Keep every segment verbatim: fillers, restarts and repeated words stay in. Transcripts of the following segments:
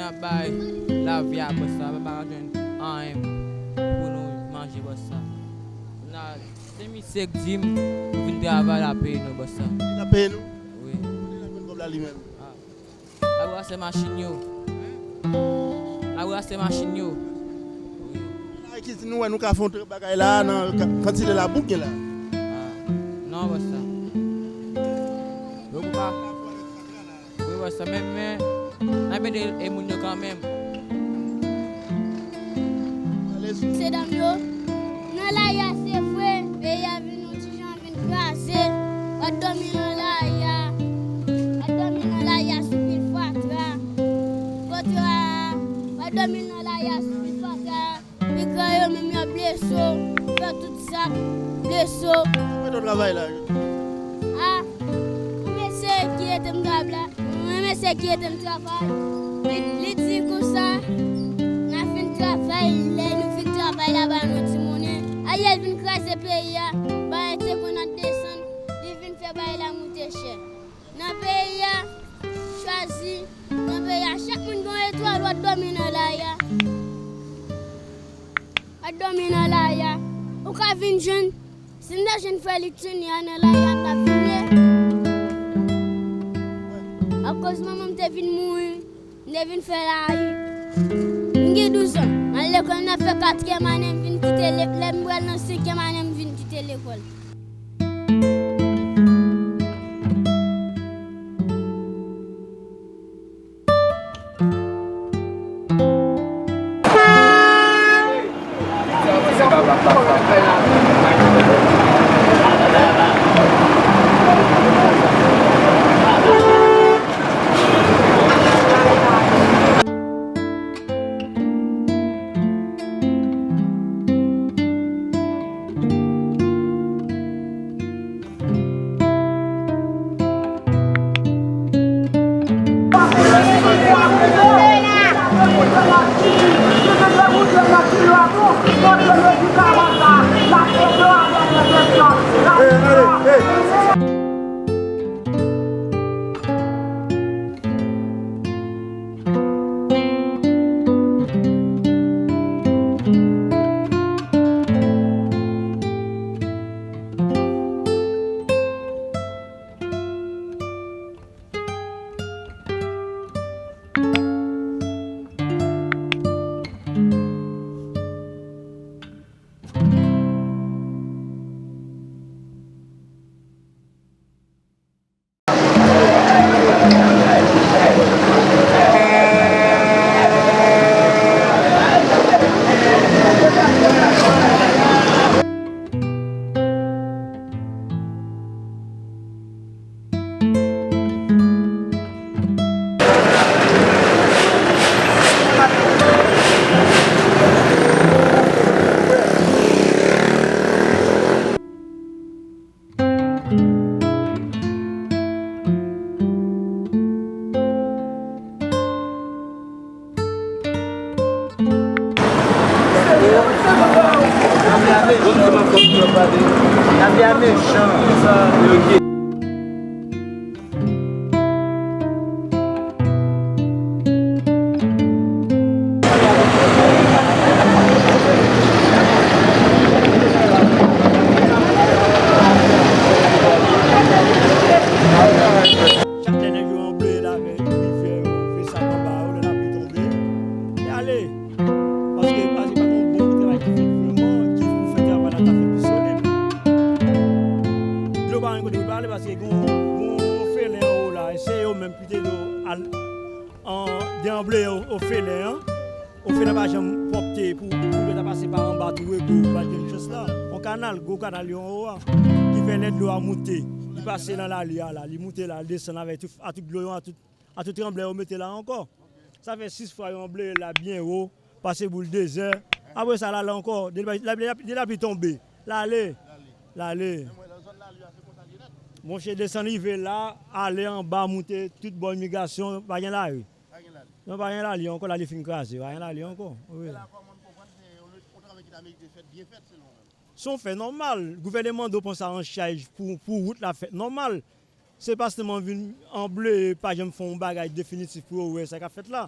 N ap bay lavi a bòs la, pa ka jwenn anyen pou nou manje bòs la. N a, se misye k di m pou vin travay la peye nou bòs la. L ap peye nou? Wi. Kote l ap jwenn kòb la li menm? Ah. L ap rase machin yo. L ap rase machin yo. Wi. Nan ki nou wè nou ka fè yon bagay la nan ka-, kantite labou k gen la? Ah. Non bòs la. Yo pou pa. Wi, wè sa, men, men, n ap ede e moun yo kanmenm. Mesye dam yo, nan lari a se vre, peyi a vin yon ti jan vin kraze, w ap dòmi nan lari a, w ap dòmi nan lari a sou pil fatra, fatra, w ap dòmi nan lari a sou pil fatra. Migra yo menm y ap blese w, fè tout zak, blese w. Mete w travay la. A, yon mesye ki ede m travay la, yon mesye ki ede m travay, li, li di konsa, n a fin travay, lè nou fin travay la, ba nou ti monnen. Ariel vin kraze peyi a, ba te konn ap desann, li vin fè bagay la moute chè. Nan peyi a, chwazi, nan peyi a, chak moun gen yon etwal, w ap dòmi nan lari a. W ap dòmi nan lari a. Ou ka vin jwenn, si m ta jwenn frè Litini a nan lari a, m t ap vin ye. Akoz manman m te vin mouri, m te vin fè lari. M gen douz an. M al lekòl, m ap fè katriyèm ane, m vin kite le-, lè m pral nan senkyèm ane, m vin kite lekòl. Chak lè nèg yo anbleye la, rivyè yo, fè sa anba yo, lè lapli tonbe, y ale. Paske, paske pa gen yon bon travay ki fèt vrèman, ki pou fè travay la ta fèt pi solid. Dlo pa gen kote pou ale, paske gen yon, gen yon ofelen anwo la, e se yo menm ki te dwe al, an, deanbleye o-, ofelen an. Ofelen pa janm pwòpte pou, pou dlo ta pase pa anba tou e pou pa gen chans la. Yon kanal, gwo kanal yo anwo a, ki fè lè dlo a moute, li pase nan lari a la, li moute la, li desann avèk tout, a tout dlo yo, a tout, a tout tranblè yo mete la ankò. Sa fè sis fwa yo anbleye la byen wo, pase boul dezè. Apre sa, l ale ankò. De lapli, de lapli tonbe, l ale. L ale. Monchè, desann rive la, ale anba, moute tout bò imigrasyon, pa gen lari. Non, pa gen lari ankò, lari fin kraze, pa gen lari ankò. Wi. Se yon fè nòmal. Gouvèneman dwe pran sa an chaj pou, pou wout la fèt nòmal. Se pa sèlman vin anbleye, pa janm fè yon bagay definitif pou yo wè sa k ap fèt la.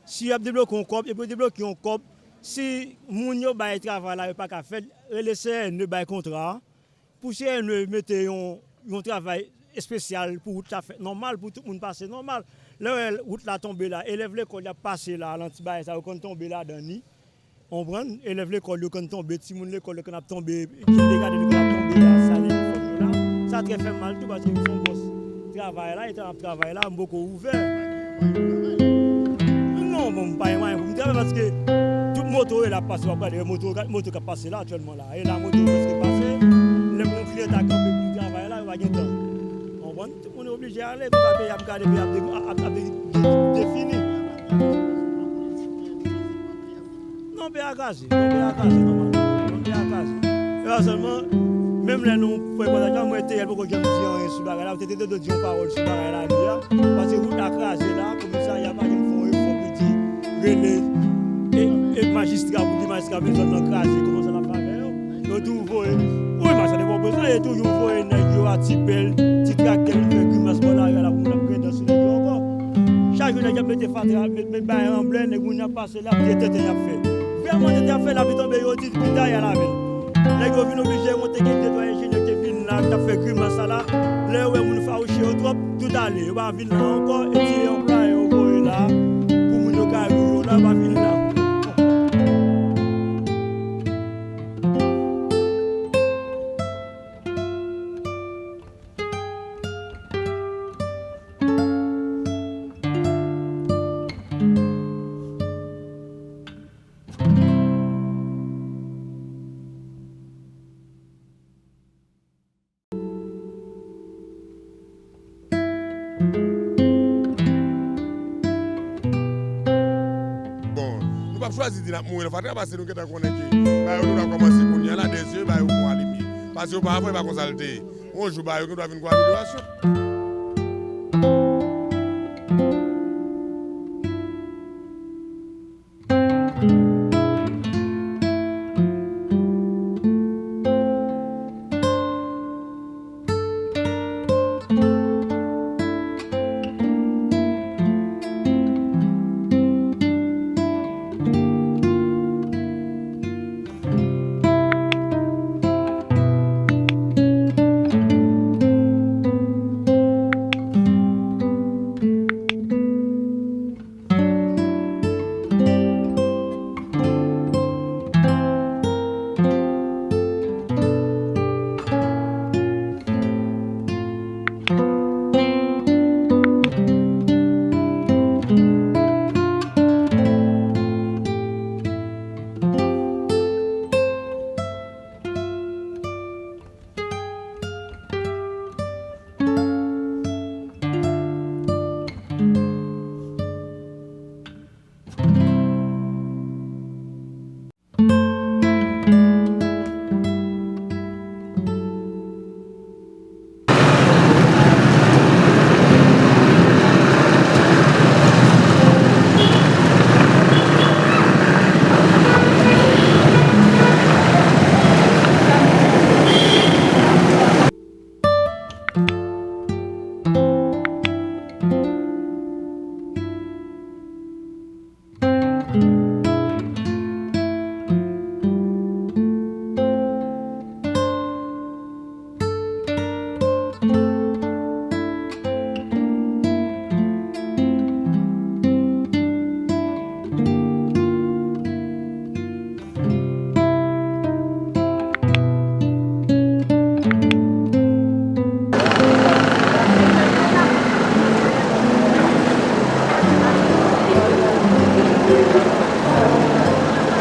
Si y ap debloke yon kòb, epi yo debloke yon kòb, si moun yo bay travay la, yo pa ka fè l, rele C N E bay kontra a. Pou C N E mete yon, yon travay espesyal pou wout la fèt nòmal, pou tout moun pase nòmal. Lè w wè wout la tonbe la, elèv lekòl y ap pase la, lan ti bagay sa, yo konn tonbe ladan li. Konprann? Elèv lekòl yo konn tonbe, timoun lekòl yo konn ap tonbe, kindergarten yo konn ap tonbe la, sal inifòm yo la. Sa trè fè m mal tou, paske m se yon bòs travay la, etan m ap travay la, m poko ouvè. Non, bon, m pa gen mwayen pou m travay, paske tout moto yo la ap pase, w ap gade moto, moto k ap pase la aktyèlman la. E la, moto yo prèske pase. Lè pou yon kliyan ta kanpe pou m travay la, yo pa gen tan. Konprann? Tout moun oblije ale, konsa peyi ap gade, peyi ap de-, ap, ap de-, de-, defini. Non, peyi a kraze. Non, peyi a kraze, nòmalman. Non, peyi a kraze. E pa sèlman, menm lè nou fè pwòtaj la, mwen te yè poko janm di anyen sou bagay la, mwen te, te, te, te di yon pawòl sou bagay la, li a. Paske wout la kraze la, komisarya pa janm fè yon efò pou di, rele, e, e majistra pou di majistra, men zòn nan kraze, kòman sa l ap fè avè yo? Yo toujou voye, wi, machann de bon prezan, yo toujou voye nèg yo a ti pèl, ti traktè, vin fè grimas bò lari a la pou moun ap gredan sou nèg yo ankò. Chak jou nèg y ap mete fatra, met, met bagay an blè, nèg moun y ap pase la, se tenten y ap fè. Vrèman, tenten y ap fè, l ap vin tonbe, yo di, pita y al avè l. Nèg yo vin oblije monte, gen de twa enjenyè ki te vin la, ki t ap fè grimas sa la. Lè yo wè moun fawouche yo twòp, tout ale. Yo pa vin la ankò, e ti anplwaye yo voye la, pou moun yo ka viv yo la, yo pa vin la. Bon, nou p ap chwazi di n ap mouri nan fatra, paske nou gentan konnen ke bagay yo dwe kòmanse kounye a la, dèzye bagay yo pran limyè. Paske opavan, e pa konsa l te ye. Yon jou, bagay yo gen dwa vin gon amelyorasyon.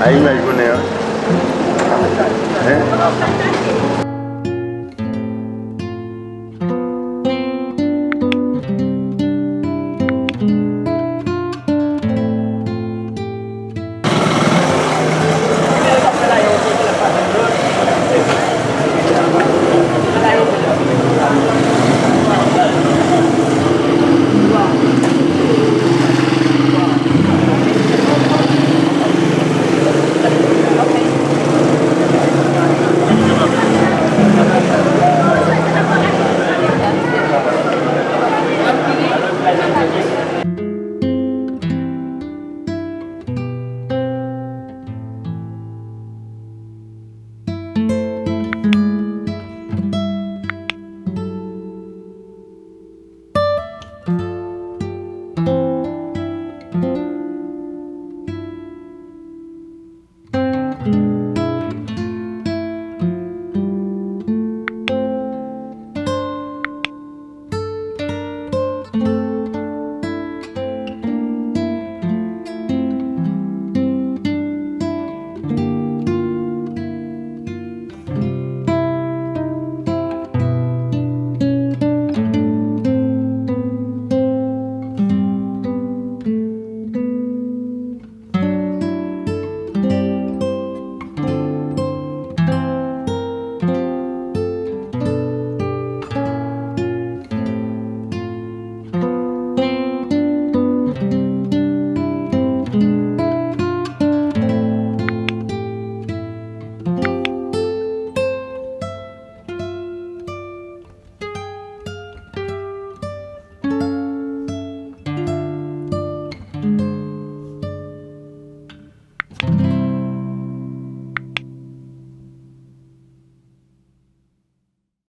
A imaj bonè an. Hein?